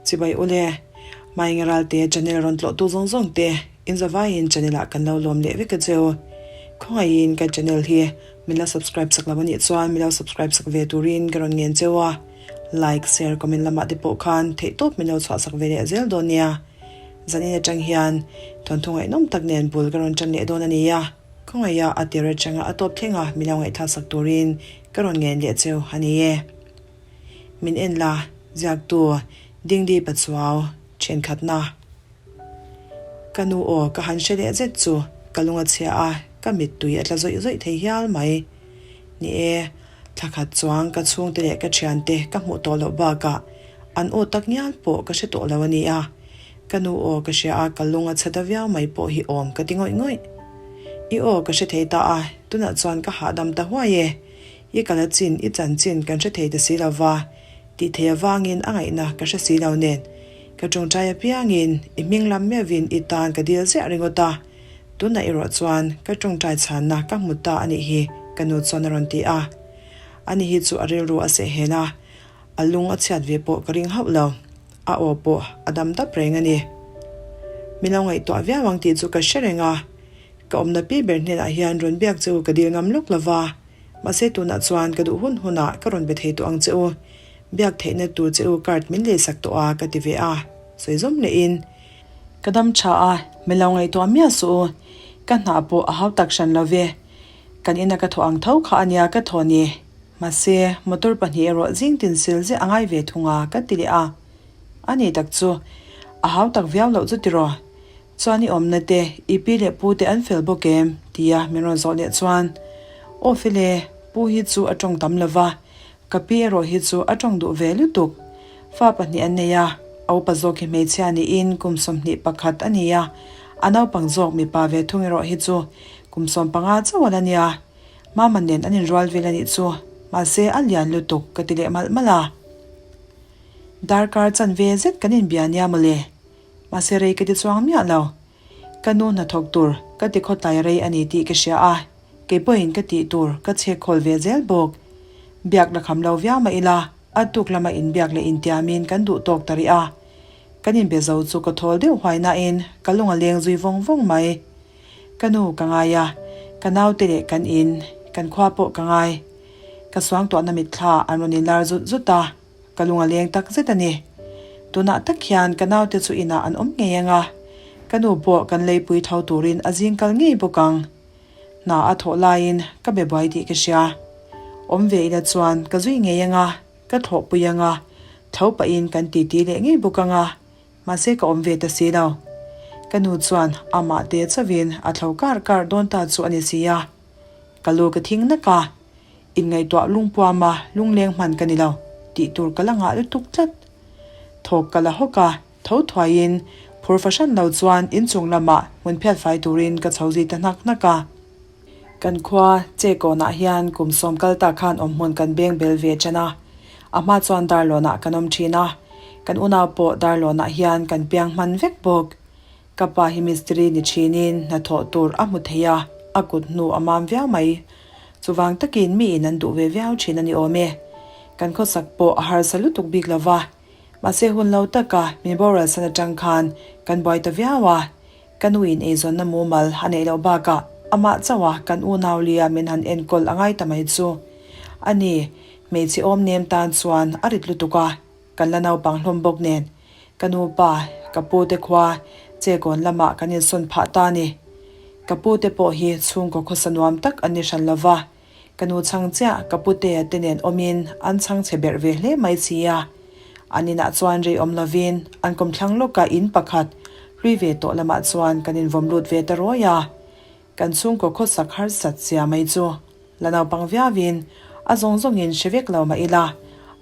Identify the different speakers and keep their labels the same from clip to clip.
Speaker 1: Chibai ule, Maingeralte channel rawn tlawhtu zawng zawng te in zavaiin channel ah kan lo lawm leh vek a cheu. Khawngaihin ka channel hi min la subscribe sak lo anih chuan min lo subscribe sak ve turin ka rawn ngen cheu a, like, share, comment lamah te pawh khan theihtawp min lo chhuah sak ve leh zel dawn nia. Zanin atang hian thawnthu ngaihnawm tak nen bul ka rawn tan leh dawn a ni a, khawngaiha a tir atanga a tawp thlenga min lo ngaihthlak sak turin ka rawn ngen leh cheu a ni e. Min en la, ziaktu Dingdi Pachuau thenkhatna. Ka nu aw ka han hre leh zet chu ka lung a chhia a, ka mittui a tla zawih zawih thei hial mai. Ni e, thla khat chuang ka chhungte leh ka thiante ka hmuh tawh loh bakah an aw tak ngial pawh ka hre tawh lo a nia. Ka nu aw ka hria a, ka lung a chhe ta viau mai pawh hi awm ka ti ngawih ngawih. I aw ka hre thei ta a, tunah chuan ka hahdam ta huai e. I kal a chin, i chanchin kan hre thei ta si lo va, tih thei avangin a ngaihna ka hre si lo nen. Ka tawngtai apiangin i hming lam meuhin i tan ka dil ziah ringawt a, tunah erawh chuan ka tawngtai chhanna ka hmu ta a nih hi, ka nu chuan a rawn ti a. Ani hi chu a rilru a seh hel a, a lung a chhiat ve pawh ka ring hauh lo. A aw pawh a dam dap reng a ni. Min lo ngaihtuah viau ang tih chu ka hre reng a, ka awmna pi ber hnenah hian rawn biak che u ka dil ngam lawk lo va. Mahse tunah chuan ka duh hun hunah ka rawn be thei tawh ang che u. Biak theihna tur che u card min leisak tawh a ka ti ve a, sawi zawm lehin. Ka dam tha a, min lo ngaihtuah miah suh u. Ka hnah pawh a hau tak hran lo ve. Kan ina ka thawh ang tho kha a nia ka thaw ni. Mahse motor pahnih erawh zing tin sil ziah a ngai ve thung a ka ti leh a. A ni tak chu a hau tak viau loh chu tiraw. Chuan i awmna te, i pi leh pu te an fel bawk em? tia min rawn zawh leh chuan, Aw file, pu hi chu a tawng tam lo va, ka pi erawh hi chu a tawng duh ve lutuk. Fa pahnih an nei a, a upa zawk hi hmeichhia niin kum 21 a ni a, a naupang zawk mipa ve thung erawh hi chu kum 15 chauh a la nia. Mama nen an inrual vel a nih chu, mahse a lian lutuk ka ti leh malh malh a. Darkar chanve zet kan inbia nia mawle. Mahse rei ka ti chuang miah lo. Ka nu hnathawk tur ka ti khawtlai rei a ni tih ka hria a, kei pawhin ka tih tur ka chhek khawl ve zel bawk. Biak la kham lo viau mah ila, a tuk lama inbiak leh intiamin kan duh tawk ta rih a. Kan inbe zo chu ka thawl deuh huai nain ka lung a leng zui vawng vawng mai. Ka nu ka ngai a, ka naute leh kan in, kan khua pawh ka ngai. Ka suangtuahna mitthla an rawn inlar zut zut a. Ka lung a leng tak zet a ni. Tunah tak hian ka naute chu inah an awm ngei ang a, ka nu pawh kan leipui tho turin a zing kal ngei bawk ang. Hna a thawh laiin ka be buai tih ka hria. Awm ve ila chuan ka zui ngei ang a, ka thlawhpui ang a, tho pahin kan titi leh ngei bawk ang a, mahse ka awm ve ta si lo. Ka nu chuan amah te chauhin a thlo kar kar dawn ta chu a ni si a. Ka lu ka thing nak a, Inngaihtuah lungpuama lungleng hman ka ni lo tih tur ka la ngah lutuk tlat. Thawk ka la hawk a, tho thuaiin phur fahran lo chuan inchung lamah hmun phiat fai turin ka chho zui ta hnak hnak a. Kan khua Chekawnah hian kum sawm kal tak khan awmhmun kan beng bel ve ṭan a, a hma chuan Darlawnah kan awm ṭhin a, kan unau pawh Darlawnah hian kan piang hman vek bawk. Ka pa hi mistiri ni ṭhinin hnathawh tur a hmu thei a, a kut hnu a mam viau mai. Chuvang takin miin an duh ve viau ṭhin a ni awm e. Kan khawsak pawh a harsa lutuk bik lo va, mahse hun lo taka min boral san aṭang khan kan buai ta viau a. Ka nuin eizawnna mumal a neih loh bakah amah chauha kan unau lia min han enkawl a ngai ta mai chu a ni. Hmeichhe awm nem tan chuan a rit lutuk a. Kan la naupang hlawm bawk nen ka nu pa, ka pu te khua Chekawn lamah kan insawn phah ta a ni. Ka pu te pawh hi chhungkaw khawsa nuam tak an ni hran lo va, ka nu chhang chiah ka pu te te nen awmin an chhang chhe berh ve hle mai si a. An inah chuan rei awm lovin an kawmthlang lawka in pakhat hlui ve tawh lamah chuan kan invawm lut ve ta rawi a. Kan chhungkaw khawsak harsat zia mai chu la naupang viauin a zawng zawngin hre vek lo mah ila,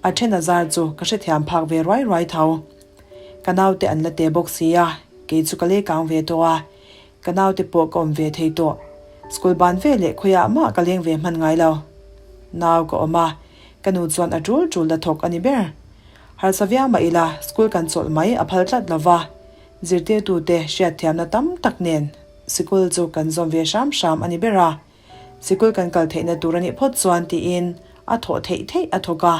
Speaker 1: a then a zar chu ka hrethiam phak ve ruai ruai tho. Ka naute an la te bawk si a, kei chu ka lei kang ve tawh a, ka naute pawh ka awm ve thei tawh. School ban ve leh khawiah mah ka leng ve hman ngai lo. Nau ka awm a, ka nu chuan a tul tul la thawk a ni ber. Harsa viau mah ila school kan chawlh mai a phal tlat lo va, zirtirtute hriatthiamna tam tak nen Sikul chu kan zawm ve hram hram a ni ber a, sikul kan kal theihna tur a nih phawt chuan tiin a thawh theih theih a thawk a,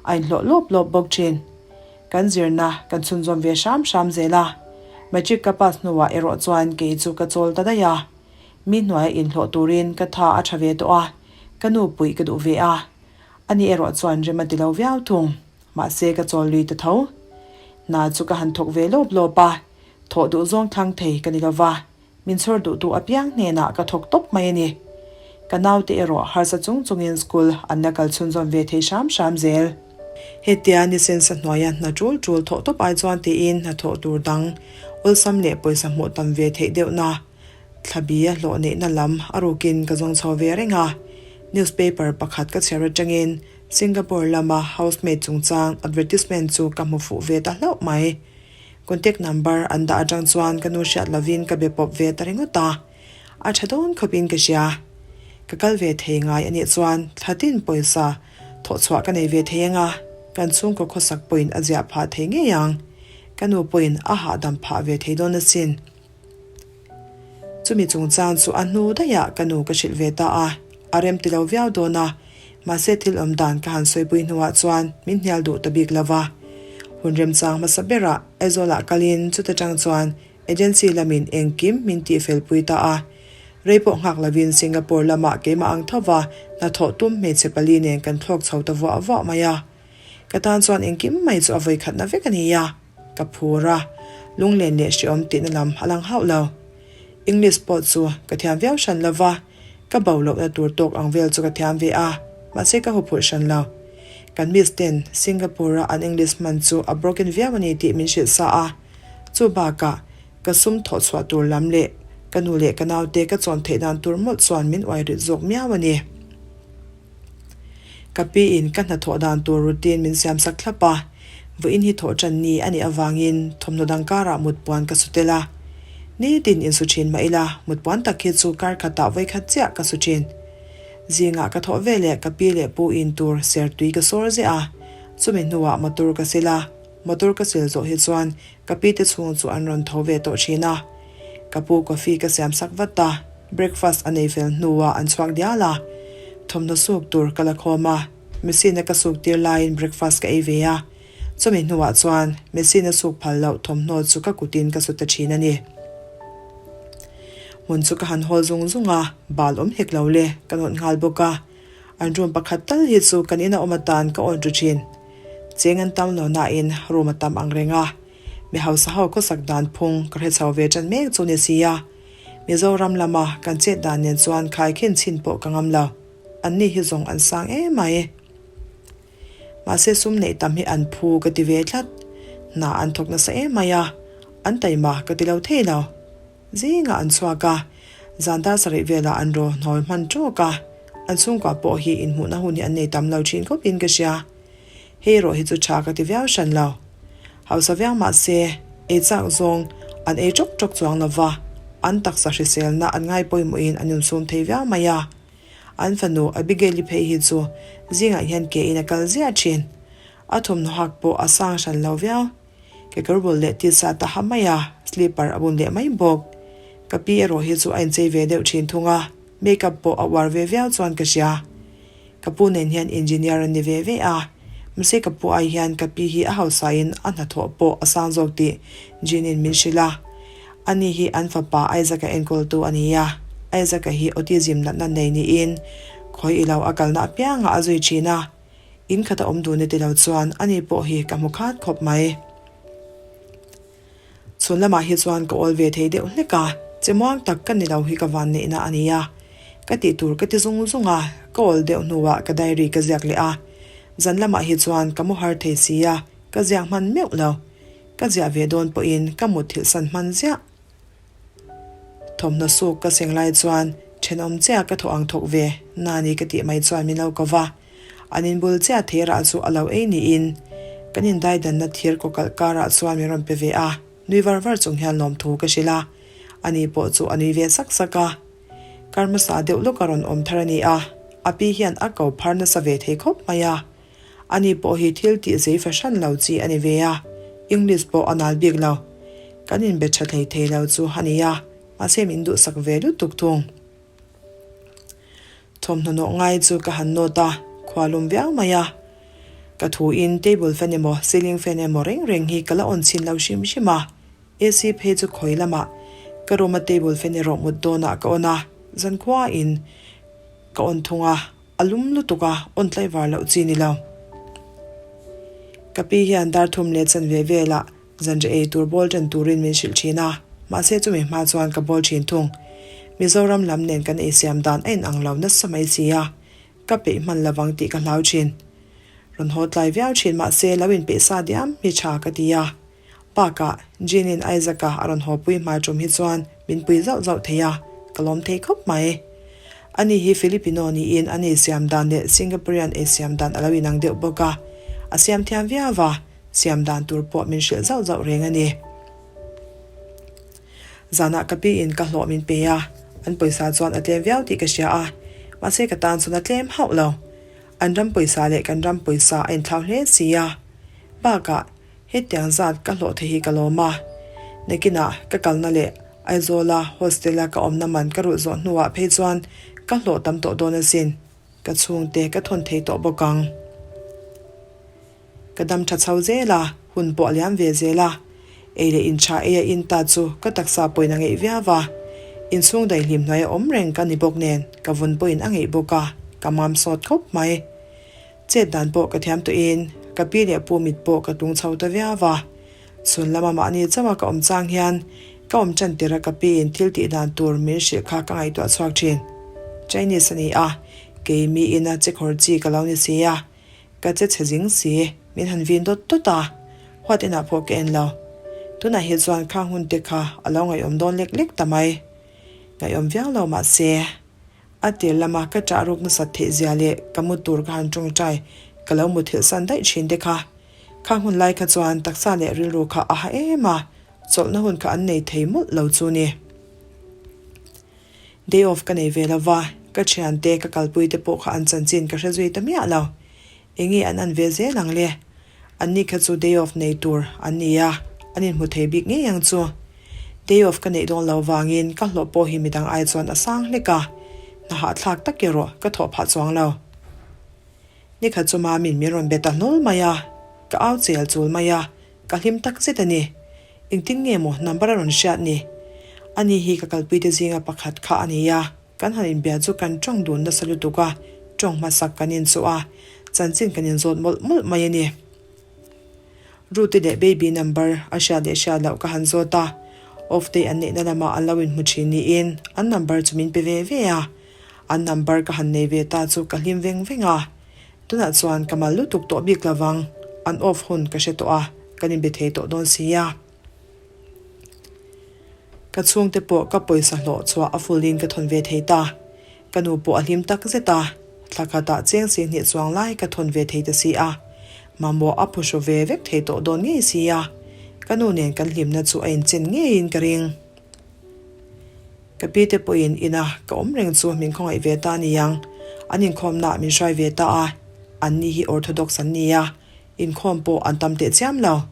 Speaker 1: a inhlawh lawp lawp bawk thin. Kan zirna kan chhunzawm ve hram hram zel a. Matric ka pass hnuah erawh chuan kei chu ka chawl ta daih a. Mi hnuaia inhlawh turin ka tha a tha ve tawh a, ka nu puih ka duh ve a. Ani erawh chuan rem a ti lo viau thung. Mahse ka chawl lui ta tho. Hna chu ka han thawk ve lawp lawp a, thawh duh zawng thlang thei ka ni lo va. Min chhawr duhtu apiang hnenah ka thawk tawp mai a ni. Ka naute erawh harsa chung chungin school an la kal chhunzawm ve thei hram hram zel. Hetia nisensa hnuaia hna tul tul thawh tawp ai chuan tiin hnathawh tur dang awlsam leh pawisa hmuh tam ve theih deuhna thlabia hlawh neihna lam a rukin ka zawng chho ve reng a. Newspaper pakhat ka chhiar atangin Singapore lama housemaid chungchang advertisement chu ka hmu fuh ve ta hlauh mai. Contact number an dah atang chuan ka nu hriat lovin ka be pawp ve ta ringawt a, a tha dawn khawpin ka hria. Ka kal ve thei ngai a nih chuan thla tin pawisa thawh chhuah ka nei ve thei anga, kan chhungkaw khawsak pawhin a ziah phah thei ngei ang. Ka nu pawhin a hahdam phah ve thei dawn asin. Chumi chungchang chu a hnu daihah ka nu ka hrilh ve ta a, a rem ti lo viau dawn a, mahse thil awm dan ka han sawipui hnuah chuan min hnial duh ta bik lo va. Hun remchang hmasa berah Aizawlah kalin chuta tang chuan agency lamin engkim min tihfelpui ta a. Rei pawh nghak lovin Singapore lamah keimah ang tho va hnathawh tum hmeichhe pali nen kan thlawk chho ta vuah vuah mai a. Ka tan chuan engkim mai chu a vawikhatna vek a ni a. Ka phur a, lunglen leh hreawm tihna lam a lang hauh lo. English pawh chu ka thiam viau hran lo va, ka bo lohna tur tawk ang vel chu ka thiam ve a, mahse ka huphurh hran lo. Kan miss ten Singapore a an English hman chu a broken viau a ni tih min hrilh sa a, chu bakah ka sum thawh chhuah tur lam leh ka nu leh ka naute ka chawm theih dan tur mawlh chuan min uai rit zawk miau a ni. Ka pi in ka hnathawh dan tur routine min siam sak thlap a, vawiin hi thawh tan ni a nih avangin thawmhnaw dang karah mutpuan ka su tel a. Nitin insu thin mah ila, mutpuan tak hi chu kar khatah vawikhat chiah ka su thin. Zingah ka thawh veleh ka pi leh pu in tur ser tui ka sawr ziah a, chumi hnuah motor ka sil a, motor ka sil zawh hi chuan ka pi te chhung chu an rawn tho ve tawh thin a. Ka pu coffee ka siam sak vat a. Breakfast a nei fel hnuah an chhuak dial a, thawmhnaw suk tur ka la khawm a, machine a ka suk tir laiin breakfast ka ei ve a, chumi hnuah chuan machine a suk phal loh thawmhnaw chu ka kutin ka su ta thin a ni. Hmun chu ka han hawl zung zung a, bal awm hek lo le, ka nawt nghal bawk a, an room pakhat tal hi chu kan ina awm atan ka awn ru thin. Cheng an tam lo nain room a tam ang reng a, mi hausa ho khawsak dan phung ka hre chho ve tan mek chu ni sia. Mizoram lama kan chet dan nen chuan khaikhin chhin pawh ka ngam lo. An ni hi zawng an sang em mai. Mahse sum neih tam hi an phu ka ti ve tlat. Hna an thawk nasa em mai a, an taima ka ti lo thei lo. Zingah an chhuak a, zan dar sarih velah an raw hnawl hman tawk a, an chhungkua pawh hi inhmuhna hun hi an nei tam lo thin khawpin ka hria. Hei erawh hi chu tha ka ti viau hran lo. Hausa viau mah se, ei chak zawng an ei tawk tawk chuang lo va, an taksa hriselna an ngai pawimawhin an insum thei viau mai a. An fanu Abigail-i phei hi chu zingah hian ke in a kal ziah thin. A thawmhnaw hak pawh a sang hran lo viau. Kekawr bul leh tisa ta ha mai a, slipper a bun leh mai bawk. Ka pi erawh hi chu a inchei ve deuh thin thung a, makeup pawh a uar ve viau chuan ka hria. Ka pu nen hian engineer an ni ve ve a, mahse ka pu ai hian ka pi hi a hausain a hnathawh pawh a sang zawk tih Jean-in min hrilh a. Ani hi an fapa Isaac-a enkawltu a ni a, Isaac-a hi autism natna nei niin khawi ilo a kalna apiangah a zui thin a, in khata awm dun e ti lo chuan ani pawh hi ka hmu khat khawp mai. Chhun lamah hi chuan ka awl ve thei deuh hlek a, che muang tak ka ni lo hi ka van neihna a ni a. Ka tih tur ka ti zung zung a, ka awl deuh hnuah ka diary ka ziak leh a. Zan lamah hi chuan ka mu har thei si a, ka ziak hman meuh lo. Ka ziah ve dawn pawhin ka mutthilh san hman ziah. Thawmhnaw suk ka seng lai chuan thenawm chiah ka thawh ang thawk ve, Nani ka tih mai chuan min lo ko va. An inbul chiah theirah chu a lo ei niin kan indaidanna thir kawkalh karah chuan min rawn pe ve a, nui var var chung hian lawmthu ka hrilh a. Ani pawh chu a nui ve sak sak a. Kar hmasa deuh lawk a rawn awm thar a ni a, a pi hian a ko phar nasa ve thei khawp mai a. Ani pawh hi thil tih zei fahran lo chi a ni ve a, English pawh a nal bik lo. Kan inbe tha hlei thei lo chu a ni a, mahse min duhsak ve lutuk thung. Thawmhnaw nawh ngai chu ka han nawt a, khua lum viau mai a. Ka thu in table fan emaw ceiling fan emaw reng reng hi ka la on chhin lo hrim hrim a, AC phei chu khawi lamah ka room a table fan erawh mut dawnah ka on a, zankhua in ka on thung a, a lum lutuk a, on tlaivar loh chi ni lo. Ka pi hian dar thum leh chanve velah Zanriah ei tur bawl ṭan turin min hrilh ṭhin a, mahse chumi hma chuan ka bawl ṭhin thung. Mizoram lam nen kan eisiam dan a inang lo nasa mai si a, ka peih hman lovang tih ka hlau ṭhin. Rawn haw tlai viau ṭhin mahse lo inpeih sa diam hi ṭha ka ti a. Bakah, Jean-in Isaac-a a rawn haw pui hma ṭum hi chuan min pui zauh zauh thei a, ka lawm thei khawp mai. Ani hi Filipino niin an eisiam dan leh Singaporean eisiam dan a lo inang deuh bawk a, a siam thiam viau a. Siam dan tur pawh min hrilh zauh zauh reng a ni. Zanah ka pi in ka hlawh min pe a, an pawisa chuan a tlem viau tih ka hria a, mahse ka tan chuan a tlem hauh lo. An ram pawisa leh kan ram pawisa a inthlau hle si a. Bakah, hetiang zat ka hlawh thei hi ka lawm a. Nakinah ka kalna leh Aizawla hostel-a ka awmna man ka rulh zawh hnuah phei chuan ka hlawh tam tawh dawn asin. Ka chhungte ka thawn thei tawh bawk ang. Ka dam tha chho zel a, hun pawh a liam ve zel a. Ei leh in tha ei a in ta chu ka taksa pawhin a ngeih viau a. Inchhung daihlim hnuai a awm reng ka ni bawk nen ka vun pawhin a ngeih bawk a, ka mam sawt khawp mai. Chet dan pawh ka thiam tawhin ka pi leh pu mit pawh ka tlung chho ta viau a. Chhun lama mahni chauha ka awm chang hian ka awm tan tir a ka pi in thil tih dan tur min hrilh kha ka ngaihtuah chhuak thin. Chinese a ni a, kei mi ina chekhawr chi ka lo ni si a. Ka che chhe zing si, min han vin dawt dawt a, huat inah pawh ka en lo. Tunah hi chuan khang hun te kha a lo ngaihawm dawn lek lek ta mai. Ngaihawm viau lo mah se, a tir lama ka ṭah ruk nasat theih zia leh ka mu tur ka han ṭawngṭai ka lo muthilh san daih ṭhin te kha. Khang hun lai kha chuan taksa leh rilru kha a ha em a, chawlhna hun kha an nei thei mawlh lo chu ni. Day off ka nei ve lo va, ka thiante ka kalpui te pawh kha an chanchin ka hre zui ta miah lo. Enge an an ve zel ang le? An ni kha chu day off nei tur an ni a, an inhmu thei bik ngei ang chu. Day off ka neih dawn lo vangin ka hlawh pawh hi midang ai chuan a sang hlek a, hna hahthlak tak erawh ka thawh phah chuang lo. Ni kha chu Mami'n min rawn be ta hlawl mai a, ka au chel chul mai a, Ka hlim tak zet a ni. Engtin nge maw number a rawn hriat ni? Ani hi ka kalpuite zinga pakhat kha a ni a, kan han inbia chu kan tawng dun nasa lutuk a, tawng hmasak kan inchuh a, chanchin kan inzawt mawlh mawlh mai a ni. Ruth-i leh Baby number a hriat leh hriat loh ka han zawt a, off day an neihna lamah an lo inhmu thin niin an number chu min pe ve ve a, an number ka han nei ve ta chu ka hlim veng veng a. Tunah chuan ka mal lutuk tawh bik lovang, an off hun ka hre tawh a, kan inbe thei tawh dawn si a. Ka chhungte pawh ka pawisa hlawh chhuah a full in ka thawn ve thei ta. Ka nu pawh a hlim tak zet a, thla khatah cheng si hnih chuang lai ka thawn ve thei ta si a. Mamawh a phuhru ve vek thei tawh dawn ngei si a, ka nu nen kan hlimna chu a inchen ngeiin ka ring. Ka pi te pawhin ina ka awm reng chu min khawngaih ve ta niang. An inkhawmnaah min hruai ve ta a, anni hi Orthodox an ni a, inkhawm pawh an tam teh chiam lo.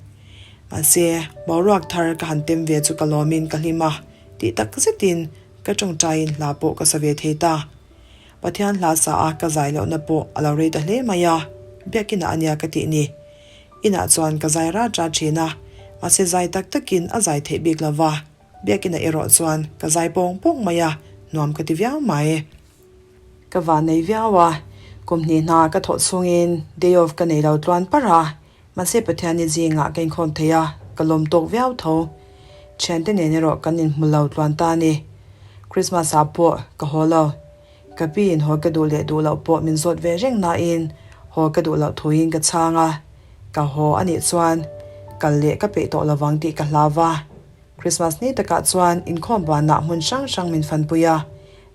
Speaker 1: Mahse, boruak thar ka han tem ve chu ka lawmin ka hlim a, tih tak zetin ka tawngtaiin hla pawh ka sa ve thei ta. Pathian hla sa a ka zai lohna pawh a lo rei ta hle mai a, biakinah a nia ka tih ni. Inah chuan ka zai rat rat thin a, mahse zai tak takin a zai theih bik lova. Biakina erawh chuan ka zai pawng pawng mai a, nuam ka ti viau mai. Ka van nei viau a, kum hnih hna ka thawh chhungin day off ka nei lo tluan par a, mahse Pathianni zingah ka inkhawm thei a, ka lawm tawk viau tho. Thiante nen erawh kan inhmu lo tluan ta a ni. Christmas ah pawh ka haw lo. Ka pi in haw ka duh leh duh loh pawh min zawt ve reng nain haw ka duh loh thuin ka chhang a, ka haw a nih chuan kal leh ka peih tawh lovang tih ka hlau va. Christmas ni takah chuan inkhawm banah hmun hrang hrang min fanpui a,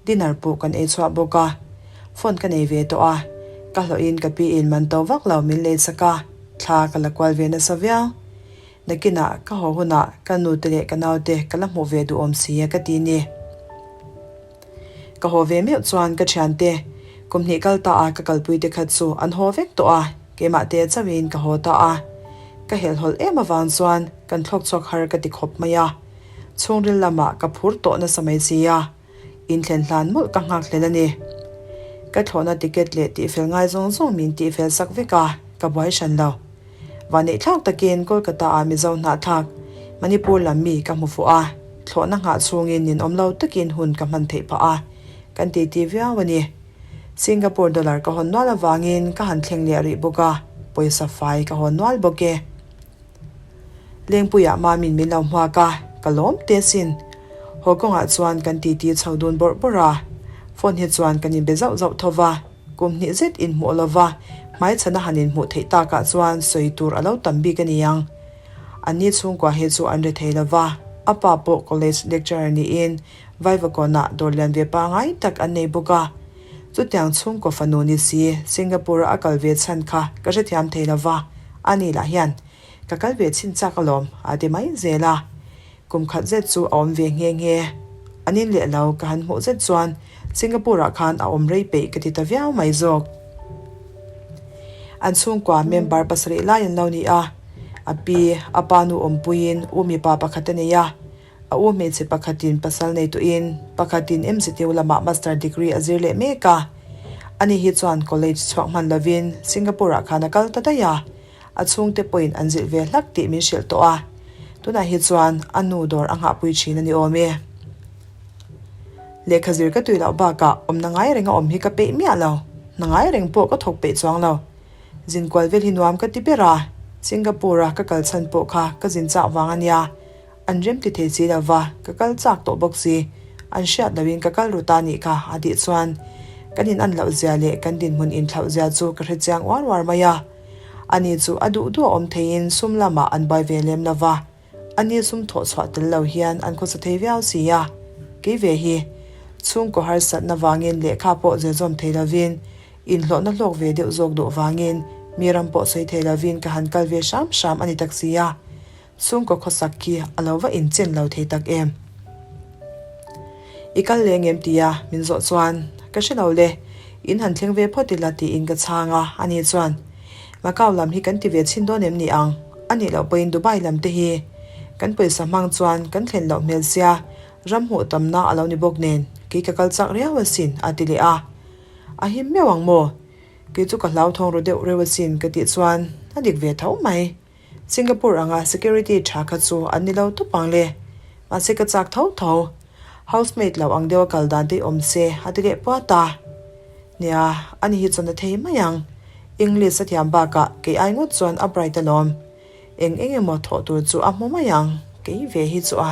Speaker 1: dinner pawh kan ei chhuah bawk a. Phone ka nei ve tawh a, ka hlawhin ka pi in man to vak lo min lei chak a, thla ka la kual ve nasa viau. Nakinah ka haw hunah ka nu te leh ka naute ka la hmuh ve duhawm si a ka ti ni. Ka haw ve meuh chuan ka thiante kum hnih kal ta a ka kalpui te kha chu an haw vek tawh a, keimah te chauhin ka haw ta a. Ka helhhawlh em avang chuan kan thlawk chhuak har ka ti khawp mai a, chhungril lamah ka phur tawh nasa mai si a, inthlen hlan mawlh ka nghak hlel a ni. Ka thlawhna ticket leh tihfel ngai zawng zawng min tihfel sak vek a. Ka buai hran lo. Vanneih thlak takin Kolkata ah Mizo hnahthlak, Manipur lam mi ka hmu fuh a, thlawhna nghah chhungin ninawm lo takin hun ka hman theih phah a, kan titi viau a ni. Singapore dollar ka hawn nual avangin ka han thleng leh rih bawk a, pawisa fai ka hawn nual bawk e. Lengpuiah Mamin min lo hmuak a, ka lawm teh asin. Haw kawngah chuan kan titi chho dun bawrh bawrh a, phone hi chuan kan inbe zauh zauh tho va, kum hnih zet inhmuh lo va, hmaichhana han inhmuh theih takah chuan sawi tur a lo tam bik a ni ang. Anni chhungkua hi chu an rethei lo va, a pa pawh college lecturer niin Vaivakawnah dawr lian ve pangai tak an nei bawk a. Chutiang chhungkaw fanu ni si Singapore-a a kal ve chhan kha ka hrethiam thei lo va, ani lah hian ka kal ve chhin chak alawm a ti mai zel a. Kum khat zet chu a awm ve nghe nghe. An in leh lo ka han hmuh zet chuan Singapore-ah khan a awm rei peih ka ti ta viau mai zawk. An chhungkua member pasarih lai an lo ni a, a pi, a pa nu awmpuiin u mipa pakhat a nei a, A u hmeichhe pakhatin pasal nei tuhin pakhatin MZU lamah master degree a zir leh mek a. Ani hi chuan college chhuak hman lovin Singapore-ah khan a kal ta daih a. A chhungte pawhin an zilh ve hlak tih min hrilh tawh a. Tunah hi chuan a nu dawr a nghahpui thin a ni awm e. Lehkha zir ka tui loh bakah awmna ngai reng a awm hi ka peih miah lo. Hna ngai reng pawh ka thawk peih chuang lo. Zin kual vel hi nuam ka ti ber a. Singapore-a ka kal chhan pawh kha ka zin chak vang a nia. An rem ti thei si lo va, ka kal chak tawh bawk si. An hriat loin ka kal ru ta nih kha a tih chuan kan in an loh zia leh kan dinhmun inthlauh zia chu ka hre chiang uar uar mai a. Ani chu a duh duh a awm theiin sum lamah an buai ve lem lo va, ani sum thawh chhuah tel lo hian an khawsa thei viau si a. Kei ve hi chhungkaw harsatna vangin lehkha pawh zir zawm thei lovin inhlawhna hlawk ve deuh zawk duh vangin mi ram pawh sawi thei lovin ka han kal ve hram hram a ni tak si a. Chhungkaw khawsak khi a lo va inchen lo thei tak em? I kal leng em tia min zawh chuan, Ka hre lo le, in han thleng ve phawt ila tiin ka chhang a, ani chuan, Macau lam hi kan ti ve chhin dawn em ni ang? A nih loh pawhin Dubai lam te hi kan pawisa hmang chuan kan thlen loh hmel sia, ram hmuh tamna a lo ni bawk nen, kei ka kal chak riau asin a ti leh a. A him meuh ang maw? Kei chu ka hlauthawng ru deuh reuh asin ka tih chuan a dik ve tho mai. Singapore anga security tha kha chu an ni lo tawp ang le. Mahse ka chak tho tho. Housemaid lo ang deuh a kal dan te awm se a ti leh puat a. Nia, ani hi chuan a thei mai ang. English a thiam bakah kei ai ngawt chuan a bright alawm. Eng eng emaw thawh tur chu a hmu mai ang, kei ve hi chu a.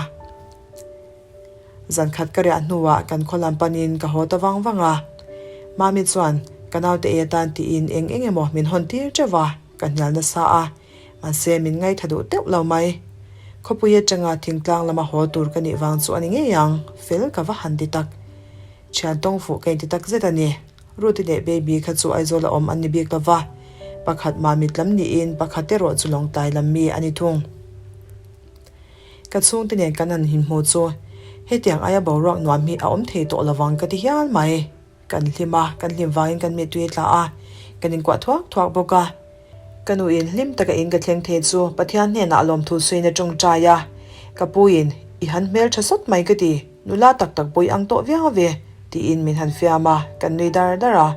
Speaker 1: Zan khat ka riah hnuah kan khaw lam panin ka haw ta vang vang a. Mami chuan ka naute ei atan tiin eng eng emaw min hawn tir teuh a. Ka hnial nasa a, mahse min ngaitha duh teuh lo mai. Khawpui atanga thingtlang lama haw tur ka nih vang chu a ni ngei ang, fel ka va han ti tak. Thian tawng fuh ka inti tak zet a ni. Ruti leh Baby kha chu Aizawl a awm an ni bik lo va, pakhat Mamit lam niin pakhat erawh chu Lawngtlai lam mi a ni thung. Ka chhungte nen kan han inhmu chu hetiang aia boruak nuam hi a awm thei tawh lovang ka ti hial mai. Kan hlim a, kan hlim vangin kan mittui a tla a, kan inkuah thuak thuak bawk a. Ka nuin hlim taka in ka thleng thei chu Pathian hnenah lawmthu suiin a tawngtai a. Ka puin, I han hmel tha sawt mai ka ti, nula tak tak pawh i ang tawh viau ve, tiin min han fiam a, kan nui dar dar a.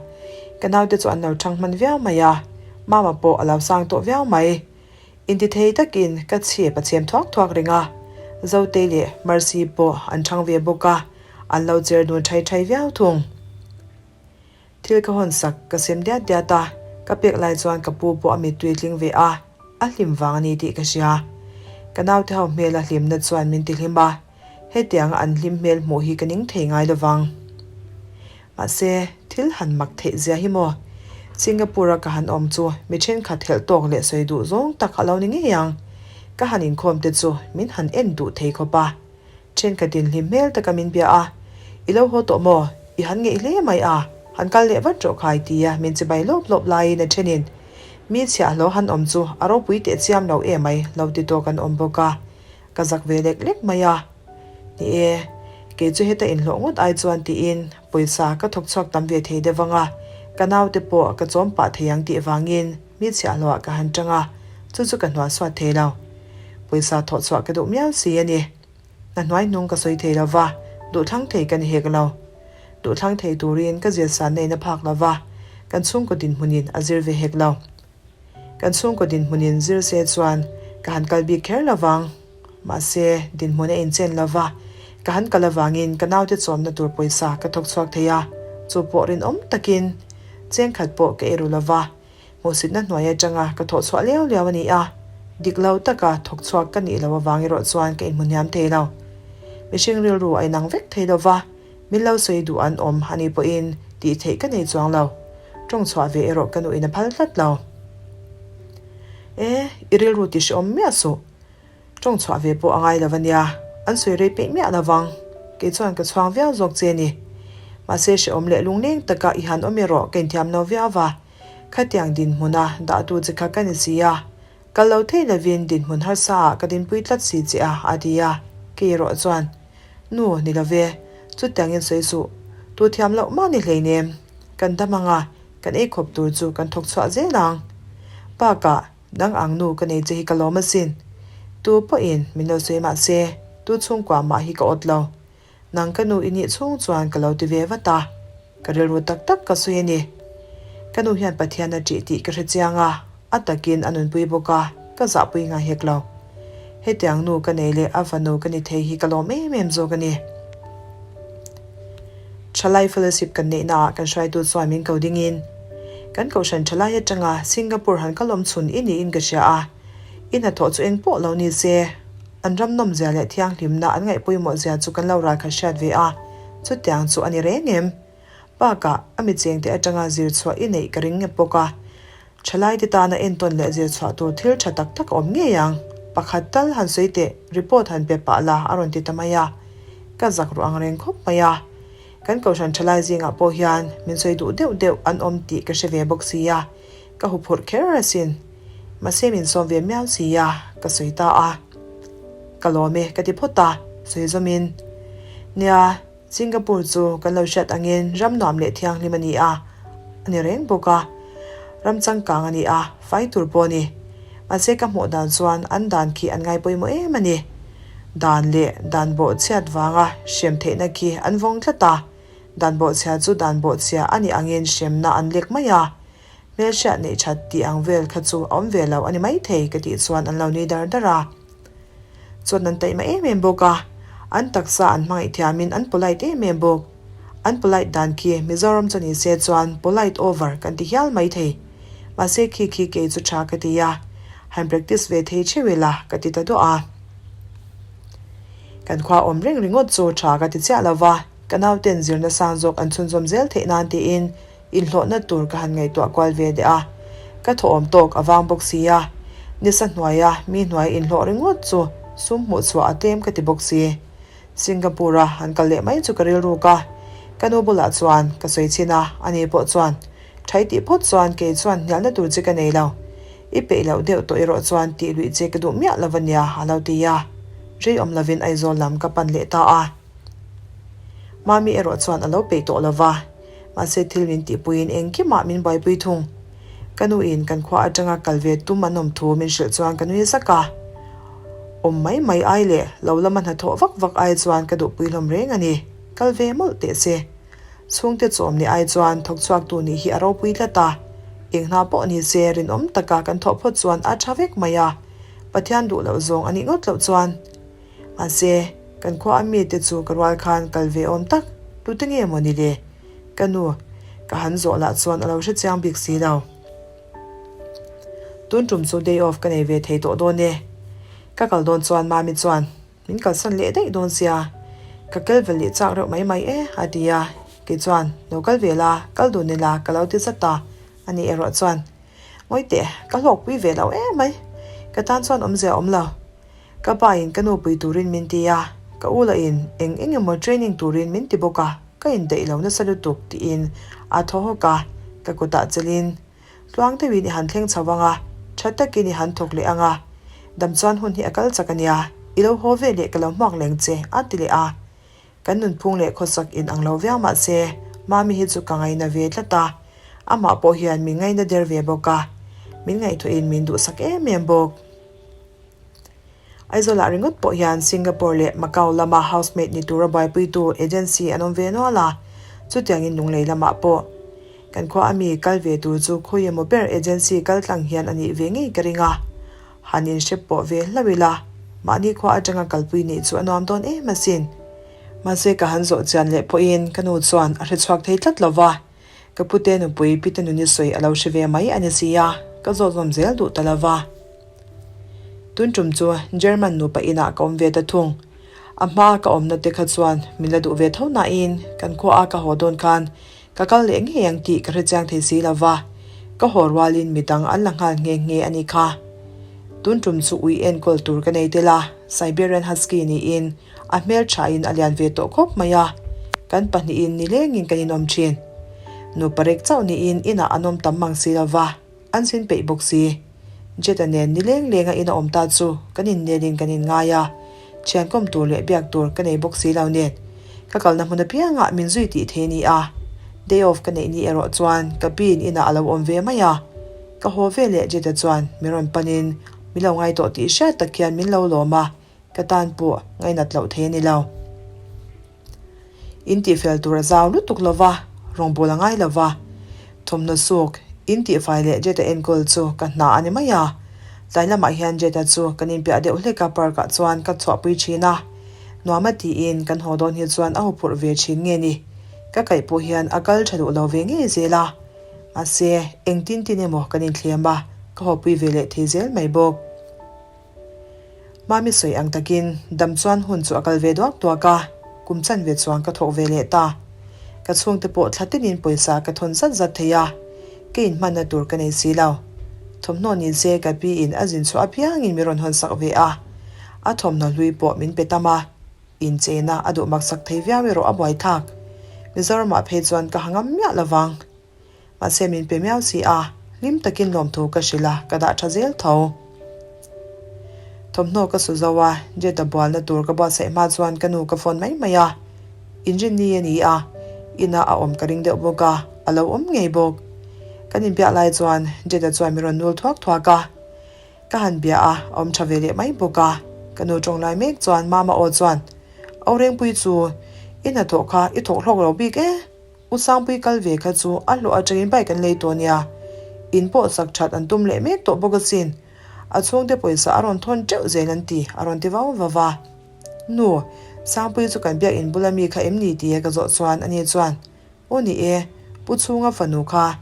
Speaker 1: Ka naute chu an lo thang hman viau mai a, Mama pawh a lo sang tawh viau mai. Intithei takin ka chhip a chhem thuak thuak reng a, Zotei leh Mercy pawh an chhang ve bawk a, an lo cher dun thai thai viau thung. Thil ka hawn sak ka sem diat diat a, ka pek lai chuan ka pu pawh a mittui tling ve a, a hlim vang a ni tih ka hria. Ka naute ho hmela hlimna chuan min tihlim a, Hetianga an hlim hmel hmuh hi ka ning thei ngai lovang. Mahse, thil han mak theih zia hi maw? Singapore-a ka han awm chu mi thenkhat helh tawk leh sawi duh zawng tak a lo ni ngei ang. Ka han inkhawm te chu min han en duh thei khawp a. Thenkhatin hlim hmel taka min bia a, I lo haw tawh maw? I han ngeih hle mai a, han kal leh vat rawh khai tia min chibai lawp lawp laiin a thenin mi chhiahhlawh han awm chu a ropui teh chiam lo emai lo ti tawk an awm bawk a. Ka zak ve lek lek mai a. Ni e, kei chu heta inhlawh ngawt ai chuan tiin pawisa ka thawk chhuak tam ve thei deuh ang a, ka naute pawh ka chawm pah thei ang tih vangin mi chhiahhlawhah ka han tang a, chu chu ka hnual suat thei lo. Pawisa thawh chhuah ka duh miau si a ni. Hna hnuai hnung ka sawi thei lo va, duhthlang thei ka ni hek lo. Duhthlang thei turin ka zir sanna in a phak lo va, kan chhungkaw dinhmunin a zir ve hek lo. Kan chhungkaw dinhmunin zir se chuan ka han kal bik kher lo vang. Mahse, dinhmun a inchen lo va, ka han kal avangin ka naute chawmna tur pawisa ka thawk chhuak thei a, chu pawh rinawm takin chengkhat pawh ka eiru lo va, hmuhsitna hnuai atanga ka thawh chhuah liau liau a ni a, dik lo taka thawk chhuak ka nih loh avang erawh chuan ka inhmu hniam thei lo. Mihring rilru a inang vek thei lo va, min lo sawi duh an awm a nih pawhin tih theih ka nei chuang lo. Tawng chhuah ve erawh ka nuin a phal tlat lo. E, i rilru ti hrehawm miah suh. Tawng chhuah ve pawh a ngai lo a nia, an sawi rei peih miah lo vang. Kei chuan ka chhuang viau zawk che ni. Mahse hrehawm leh lungleng taka i han awm erawh ka inthiam lo viau va. Khatiang dinhmuna dahtu che kha ka ni si a, kal lo thei lovin dinhmun harsa ah ka dinpui tlat si che a, a ti a. Kei erawh chuan, Nu, ni lo ve, chutiangin sawi suh. Tu thiam loh mah ni hleinem. Kan dam ang a, kan ei khawp tur chu kan thawk chhuah zel ang. Bakah, Nang ang nu ka nei che hi ka lawm asin. Tu pawhin min lo sawi mah se, tu chhungkua mah hi ka awt lo. Nang ka nu i nih chhung chuan ka lo ti ve vat a. Ka rilru tak tak ka sawi a ni. Ka nu hian Pathian a ṭih tih ka hre chiang a, a takin a nunpui bawk a, ka zahpui ngai hek lo. Hetiang nu ka nei leh a fanu ka ni thei hi ka lawm em em zawk a ni. Thalai Fellowship kan neihnaah kan hruaitu chuan min ko dingin, Kan kohhran thalai atanga Singapore han kal awm chhun i niin ka hria a, i hnathawh chu eng pawh lo ni se, an ram nawmzia leh thianghlimna an ngaih pawimawh zia chu kan lo ral khat hriat ve a, chutiang chu a ni reng em? Bakah, a mi chengte atanga zir chhuah i neih ka ring ngep bawk a. Thalaite tana entawn leh zir chhuah tur thil tha tak tak a awm ngei ang. Pakhat tal han sawi teh, report han pe pah la a rawn ti ta mai a. Ka zak ruh ang reng khawp mai a. Kan kohhran thalai zingah pawh hian min sawi duh deuh deuh an awm tih ka hre ve bawk si a, ka huphurh kher asin. Mahse min sawm ve miau si a, ka sawi ta a. Ka lawm e ka ti phawt a, sawi zawmin. Nia. Singapore chu kan lo hriat angin ram nuam leh thianghlim a ni a, a ni reng bawk a. Ram changkang a ni a, fai tur pawh a ni. Mahse ka hmuh dan chuan an dan khi an ngai pawimawh em a ni. Dan leh dan bawhchhiat vanga hrem theihna khi an vawng tlat a, dan bawhchhia chu dan bawhchhia a nih angin hremna an lek mai a. Hmelhriat neih that tih ang vel kha chu a awm ve lo a ni maithei ka tih chuan an lo nui dar dar a. Chuan an taihma em em bawk a, an taksa an hmangaih thiamin an polite em em bawk. An polite dan khi Mizoram chu ni se chuan polite over kan ti hial maithei. Mahse khi khi kei chu tha ka ti a, han practice ve thei theuh ila ka ti ta duah a. Kan khua awm reng ringawt chu tha ka ti chiah lo va, ka nauten zirna sang zawk an chhunzawm zel theih nan tiin Inhlawhna tur ka han ngaihtuah kual ve deh a, ka thawhawm tawk a vang bawk si a, nisa hnuaia mi hnuai inhlawh ringawt chu sum hmuh chhuah a tlem ka ti bawk si. Singapore-a han kal leh mai chu ka rilruk a, ka nu bulah chuan ka sawi chhin a, ani pawh chuan, Thai tih phawt chuan kei chuan hnialna tur che ka nei lo, i peih loh deuh tawh erawh chuan tih luih che ka duh miah lo a nia, a lo ti a, rei awm lovin Aizawl lam ka pan leh ta a. Mami erawh chuan a lo peih tawh lo va, mahse thil min tihpuiin engkimah min buaipui thung. Ka nuin kan khua atanga kal ve tum an awm thu min hrilh chuan ka nui zak a. Awm mai mai ai leh lo lama hnathawh vak vak ai chuan ka duhpui hlawm reng a ni. Kal ve mawlh teh se. Chhungte chawm nih ai chuan thawk chhuaktu nih hi a ropui tlat a. Eng hna pawh ni se rinawm taka kan thawh phawt chuan a tha vek mai a. Pathian duh loh zawng a nih ngawt loh chuan. Mahse, kan khua a mite chu ka rual khan kal ve awm tak, tute nge maw ni le? Ka nu, ka han zawh lah chuan a lo hre chiang bik si lo. Tun tum chu day off ka nei ve thei tawh dawn e. Ka kal dawn chuan Mami chuan min kalsan leh daih dawn sia, ka kel ve leh chak reuh mai mai e, a ti a. Kei chuan, Lo kal ve la, kal dun ila ka lo ti zat a, ani erawh chuan, Ngawi teh, ka hlawkpui ve lo em mai. Ka tan chuan awmzia a awm lo. Ka pa in ka nu pui turin min ti a, ka u lah in eng eng emaw training turin min ti bawk a, ka indaih lo nasa lutuk tiin a thaw hawk a, ka kutah chelin tluang deuhin i han thleng chho ang a, tha takin i han thawk leh ang a, dam chuan hun hi a kal chak a nia, i lo haw ve leh ka lo hmuak leng che a ti leh a. Kan nunphung leh khawsak in ang lo viau mah se, Mami hi chu ka ngaina ve tlat a, amah pawh hian min ngaina der ve bawk a, min ngaihtuahin min duhsak em em bawk. Aizawlah ringawt pawh hian Singapore leh Macau lama housemaid ni tura buaipuitu agency an awm ve nual a, chutiangin Lunglei lamah pawh. Kan khua a mi kal ve tur chu khawi emaw ber agency kal tlang hian a nih ve ngei ka ring a. Han inhre pawh ve hlauh ila, mahni khua atanga kalpui nih chu a nuam dawn em asin. Mahse ka han zawh chian leh pawhin ka nu chuan a hre chhuak thei tlat lo va, ka pute nupui Pite nuni sawi a lo hre ve mai a ni si a, ka zawt zawm zel duh ta lo va. Tun tum chu German nupa inah ka awm ve ta thung. A hma ka awmna te kha chuan min la duh ve tho nain kan khua a ka haw dawn khan Ka kal leh ngei ang tih ka hrechiang thei si lo va, ka haw rualin midang an la nghal nghe nghe a ni kha. Tun tum chu ui enkawl tur ka nei tel a, Siberian Husky niin a hmelthain a lian ve tawh khawp mai a, kan pahnihin nilengin kan inawm thin. Nupa rek chauh niin inah an awm tam mang si lo va. An sin peih bawk si. Jeta nen ni leng lenga in a awm ta chu kan innelin kan inngai a, thian kawm tur leh biak tur ka nei bawk si lo nen ka kalna hmun apiangah min zui tih thei a ni a. Day off ka neih ni erawh chuan ka piin inah a lo awm ve mai a. Ka haw ve leh Jeta chuan min rawn panin min lo ngai tawh tih hriat tak hian min lo lawm a, ka tan pawh ngainat loh thei a ni lo. In tihfel tur a zau lutuk lo va, rawngbâwl a ngai lo va. Thawmhnaw suk, in tihfai leh Jeta enkawl chu ka hna a ni mai a. Tlai lamah hian Jeta chu kan inpiah deuh hlek a park ah chuan ka chhuahpui thin a. Nuam a tiin kan haw dawn hi chuan a huphurh ve thin nge ni. Ka kaih pawh hian a kal tha duh lo ve ngei zel a. Mahse, engtin tin emaw kan inthlem a, ka hawpui ve leh thei zel mai bawk. Mami sawi ang takin dam chuan hun chu a kal ve duak duak a, kum chanve chuan ka thawk ve leh ta. Ka chhungte pawh thla tinin pawisa ka thawn zat zat thei a, ka inhmanna tur ka nei si lo. Thawmhnaw ni se ka pi in a zin chhuah apiangin min rawn hawn sak ve a, a thawmhnaw hlui pawh min pe tam a, incheina a duh maksak thei viau erawh a buaithlak. Mizoramah phei chuan ka ha ngam miah lovang. Mahse min pe miau si a, hlim takin lawmthu ka hrilh a, ka dah tha zel tho. Thawmhnaw ka su zo a, Jeta bualna tur ka buatsaih hma chuan ka nu ka phone mai mai a. Inrinni a ni a, inah a awm ka ring deuh bawk a, a lo awm ngei bawk. Kan inbiak lai chuan Jeta chuan min rawn nul thuak thuak a. Ka han bia a, a awm tha ve leh mai bawk a. Ka nu tawng lai mek chuan Mama aw chuan, Aurengpui chu, i hnathawh kha i thawk hlawk lo bik e. U Sangpui kal ve kha chu a hlawh atangin bike an lei tawh nia. In pawh sak that an tum leh mek tawh bawk asin. A chhungte pawisa a rawn thawn teuh zel an ti, a rawn ti vau vau va. Nu, Sangpui chu kan biak in bula mi kha em ni tia ka zawh chuan ani chuan, Aw ni e, Pu Chhunga fanu kha,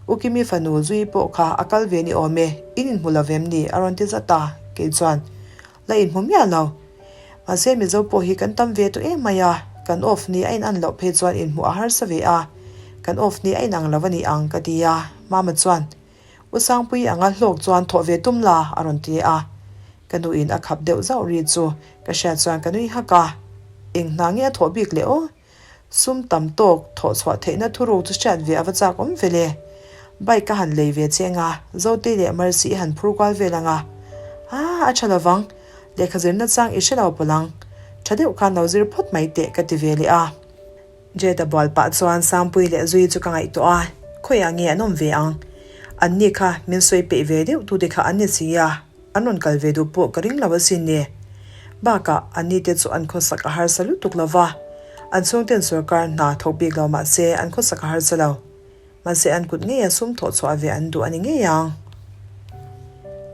Speaker 1: U Kimi fanu Zui pawh kha a kal ve ni awm e, in inhmu lo vem ni? a rawn ti zat a, kei chuan, La inhmu miah lo. Mahse Mizo pawh hi kan tam ve tawh em mai a, kan off ni a inan loh phei chuan inhmuh a harsa ve a, kan off ni a inang lo a ni ang ka ti a, Mama chuan, U Sangpui anga hlawk chuan thawh ve tum la a rawn ti a, ka nuin a khap deuh zauh ri chu ka hriat chuan ka nui hak a, eng hna nge a thawh bik leh aw? Sum tam tawk thawh chhuah theihna thuruk chu hriat ve a va chak awm ve le. Bike ka han lei ve che anga, Zotei leh Mercy i han phur kual vel anga. Aaa, a tha lovang. Lehkha zirna chang i hre lo pawlh ang. Tha deuh khan lo zir phawt mai teh ka ti ve leh a. Jade-a bual pah chuan Sangpui leh Zui chu ka ngaihtuah a, khawiah nge an awm ve ang? Anni kha min sawi peih ve deuh tute kha an ni si a. An rawn kal ve duh pawh ka ring lo asin ni. Bakah, anni te chu an khawsak a harsa lutuk lo va. An chhungten sorkar hna thawk bik lo mah se an khawsak a harsa lo. Mahse an kut ngeia sum thawh chhuah ve an duh a ni ngei ang.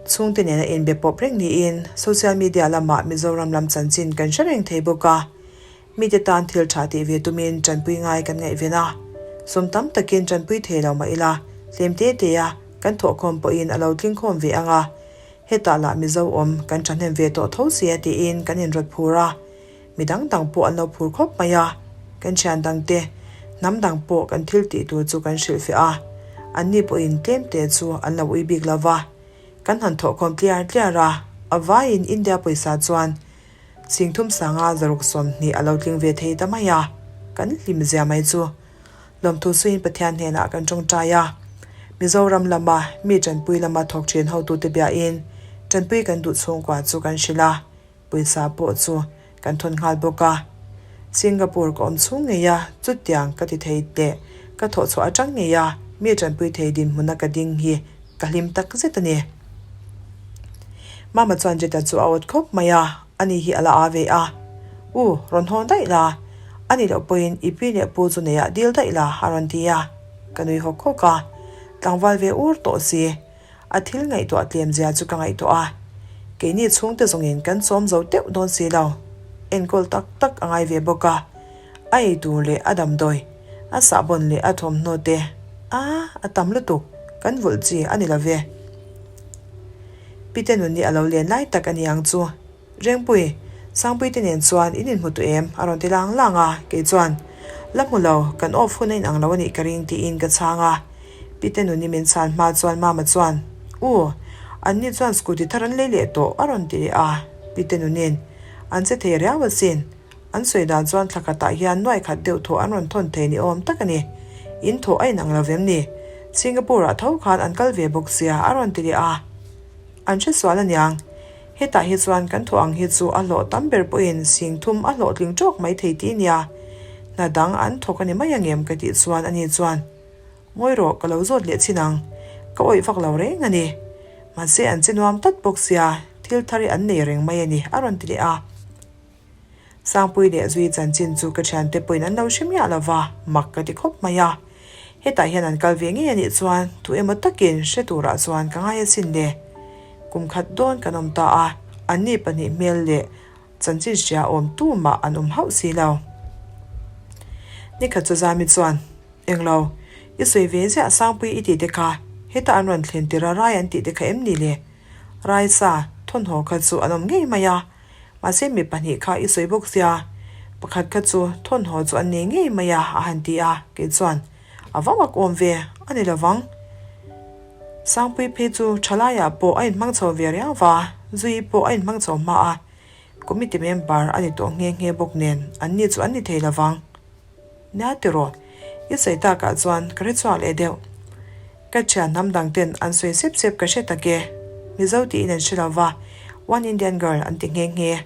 Speaker 1: Chhungte nena inbe pawp reng niin social media lamah Mizoram lam chanchin kan hre reng thei bawk a. Mite tan thil tha tih ve tumin tanpui ngai kan ngaihven a, sum tam takin tanpui thei lo mah ila, tlem te te a kan thawhkhawm pawhin a lo tlingkhawm ve ang a, hetah lah Mizo awm kan thahnem ve tawh tho sia tiin kan inrawt phur a, mi dang dang pawh an lo phur khawp mai a, kan thian dang te, hnam dang pawh kan thil tih tur chu kan hrilhfiah a, anni pawhin tlem te chu an lo ui bik lo va, kan han thawhkhawm tliar tliar a, a vaiin India pawisa chuan Singthum sanga zaruk 20 a lo tling ve thei ta mai a, kan hlim zia mai chu. Lawmthu suiin Pathian hnenah kan tawngtai a, Mizoram lama mi tanpui lama thawk thin hotute biain tanpui kan duh chhungkua chu kan hrilh a, pawisa pawh chu kan thawn nghal bawk a. Singapore ka awm chhung ngei a, chutiang ka ti thei teh ka thawh chhuah atang ngei a, mi tanpui thei dinhmuna ka ding hi ka hlim tak zet a ni. Mama chuan Jeta chu a awt khawp mai a, ani hi a la aa ve a. U, rawn hawn daih la. Ani loh pawhin i pi leh pu chu neiah dil daih la, a rawn ti a. Ka nui hawk hawk a, tlangval ve ur tawh si. A thil ngaihtuah tlem zia chu ka ngaihtuah a, keini chhungte zawngin kan chawm zo teuh dawn si lo. Enkawl tak tak a ngai ve bawk a, a ei tur leh a damdawi, a sahbawn leh a thawmhnaw te a a tam lutuk, kan vulh chi a ni lo ve. Pite nun hi a lo len lai tak a ni ang chu. Rengpui, Sangpui te nen chuan in inhmu tawh em? a rawn ti lang lang a, kei chuan, La hmu lo, kan off hun a inang lo a nih ka ring tiin ka chhang a. Pite nuni min chhan hma chuan Mama chuan, U, anni chuan scooty thar an lei leh tawh a rawn ti leh a, Pite nunin, An che thei riau asin, an sawi dan chuan thla khatah hian nuai khat deuh thawh an rawn thawn thei ni awm tak a ni, in thawh a inang lo vem ni? Singapore ah tho khan an kal ve bawk sia a rawn ti leh a. An hre sual aniang. Hetah hi chuan kan thawh ang hi chu a hlawh tam ber pawhin sing thum a hlawhtling tawk mai thei tih nia. Hna dang an thawk a ni mai angem ka tih chuan ani chuan, Ngawi rawh ka lo zawt leh chin ang, ka awih vak lo reng a ni. Mahse an che nuam tlat bawk sia, thil thar hi an nei reng mai a ni a rawn ti leh a. Sangpui leh Zui chanchin chu ka thiante pawhin an lo hre miah lo va, mak ka ti khawp mai a. Hetah hian an kal ve ngei a nih chuan tu emaw takin hre turah chuan ka ngai asin le. Kum khat dawn kan awm ta a, anni pahnih hmel leh chanchin hria awm tu mah an awm hauh si lo. Nikhat chu Zami chuan, Englo, i sawi ve ziah Sangpui i tih te kha, heta an rawn thlen tir a rai an tih te kha em ni le? Raisa, thawnhaw kha chu an awm ngei mai a, Mahse mi pahnih kha i sawi bawk sia, pakhat kha chu thawnhaw chu an nei ngei mai a, a han ti a, kei chuan a va mak awm ve a ni lovang. Sangpui phei chu thalaiah pawh a inhmang chho ve riau va, Zui pawh a inhmang chho hma a, committee member a ni tawh nghe nghe bawk nen anni chu an ni thei lovang. Nia tiraw, i sawi takah chuan ka hre chhuak leh deuh. Ka thian hnam dang ten an sawi sep sep ka hre tak e. Mizo tiin an hre lo va, One Indian Girl an ti nghe nghe.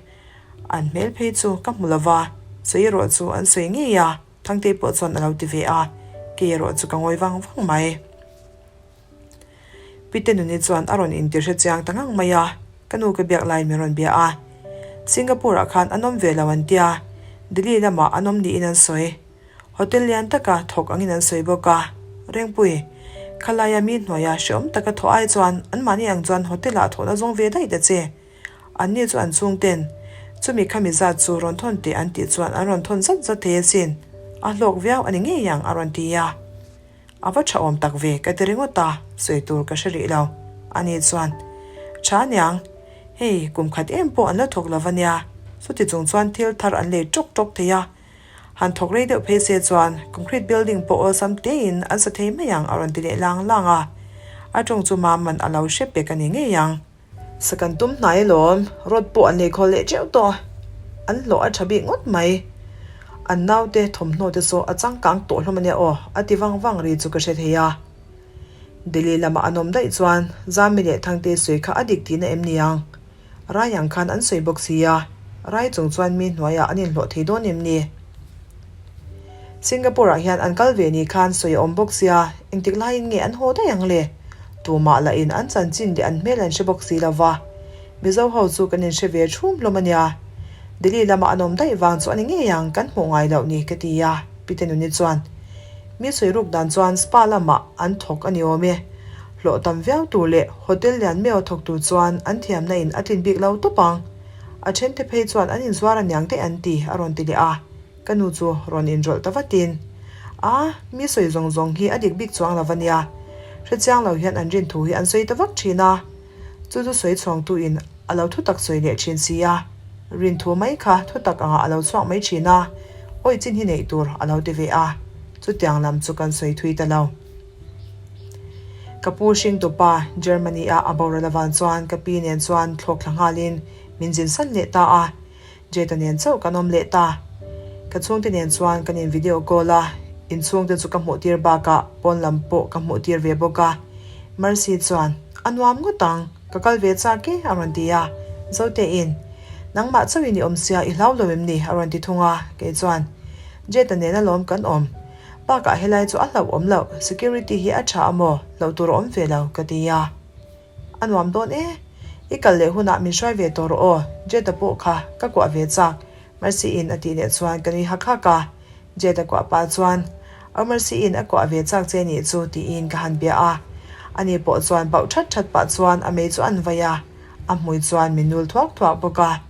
Speaker 1: An hmel phei chu ka hmu lo va, sawi erawh chu an sawi ngei a, Thangtei pawh chuan a lo ti ve a, kei erawh chu ka ngawi vang vang mai. Pite nuni chuan a rawn inti hre chiang ta ngang mai a, ka nu ka biak laiin min rawn bia a. Singapore ah khan an awm ve lo an tia, Delhi lamah an awm niin an sawi. Hotel lian taka thawk angin an sawi bawk a, Rengpui, khalaia mi hnuaia hreawm taka thawh ai chuan anmahni ang chuan hotel ah thawhna zawng ve daih ta che. Anni chu an chhungten, chumi khami zat chu rawn thawn teh an tih chuan an rawn thawn zat zat thei asin, a hlawk viau a ni ngei ang a rawn ti a. A va tha awm tak ve ka ti ringawt a, sawi tur ka hre rih lo. Ani chuan, Tha aniang, hei kum khat em pawh an la thawk lo va nia, chuti chung chuan thil thar an lei tawk tawk thei a, han thawk rei deuh phei se chuan concrete building pawh awlsam tein an sa thei mai ang a rawn ti leh lang lang a, a tawng chu Maman a lo hre pek a ni ngei ang. Sa kan tum hnai alawm, rod pawh an lei khawl leh teuh tawh. An hlawh a tha bik ngawt mai. An naute thawmhnaw te saw a changkang tawh hlawm ania aw, a ti vang vang ri chu ka hre thei a. Delhi lamah an awm daih chuan Zami leh Thangte sawi kha a dik tihna em ni ang? Rai ang khan an sawi bawk si a, rai chung chuan mi hnuaiah an inhlawh thei dawn em ni? Singapore ah hian an kal ve ni khan sawi a awm bawk sia, engtik laiin nge an haw daih ang le? Tumah lah in an chanchin leh an hmel an hre bawk si lo va, Mizo ho chu kan inhre ve thum hlawm a nia. Delhi lamah an awm daih vang chu a ni ngei ang kan hmuh ngai loh ni ka ti a, Pite Nuni chuan mi sawi ruk dan chuan spa lamah an thawk a ni awm e. Hlawh tam viau tur leh hotel lian meuh a thawk tur chuan an thiamna in a tlin bik lo tawp ang. A thente phei chuan an inzuar a niang daih an ti a rawn ti leh a. Ka nu chu rawn inrawlh ta vatin, A, mi sawi zawng zawng hi a dik bik chuang lo va nia. Hrechiang lo hian an rin thu hi an sawi ta vak thin a. Chu chu sawi chhuangtuin a lo thutak sawi leh thin si a. Rin thu mai kha thutak angah a lo chhuak mai thin a, awi chin hi neih tur a lo ti ve a. Chutiang lam chu kan sawi thui ta lo. Ka pu hringtupa Germany-a a boral avang chuan ka pi nen chuan thlawk thla nghalin min zin san leh ta a. Jeta nen chauh kan awm leh ta. Ka chhungte nen chuan kan in video call a, inchhungte chu ka hmuh tir bakah pawn lam pawh ka hmuh tir ve bawk a. Mercy chuan, A nuam ngawt ang, ka kal ve chak e a rawn ti a. Zotein, Nangmah chauhin i awm sia i hlau lo em ni? a rawn ti thung a, kei chuan, Jeta nen alawm kan awm. Bakah helai chu a hlauh awm loh, security hi a tha amaw, hlauh tur a awm ve lo ka ti a. A nuam dawn e. I kal leh hunah min hruai ve tawh rawh aw, Jade-a pawh kha ka kuah ve chak, Mercy-in a tih leh chuan ka nui hak hak a. Jade-a kuah pah chuan. Omercy-in a kuah ve chak che nih chu tiin ka han bia a. Ani pawh chuan bauh that that pah chuan a mei chu an vai a, a hmui chuan min nul thuak thuak bawk a.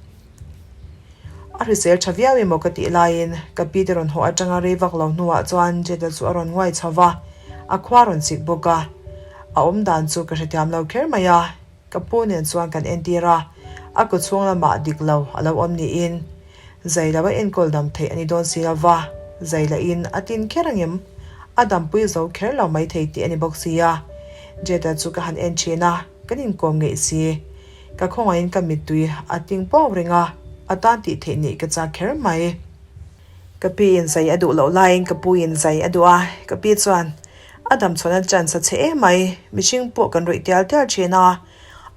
Speaker 1: A hrisel tha viau emaw ka tih laiin ka pi te rawn haw atanga rei vak lo hnuah chuan Jeta chu a rawn nguai chho va, a khua rawn chik bawk a. A awm dan chu ka hrethiam lo kher mai a, ka pu nen chuan kan entir a, a kut chhung lamah dik lo a lo awm niin zai lo a enkawl dam theih a ni dawn si lo va, zai lahin a tin kher angem? A dampui zo kher lo maithei tih a ni bawk si a. Jeta chu ka han en thin a, kan inkawm ngeih si. Ka khawngaihin ka mittui a ting pawk reng a, a tan tih theih nih ka chak kher mai. Ka pi in zai a duh loh laiin ka pu in zai a duh a, ka pi chuan a dam chhawn a chance a chhe em mai, mihring pawh kan ruih tial tial thin a,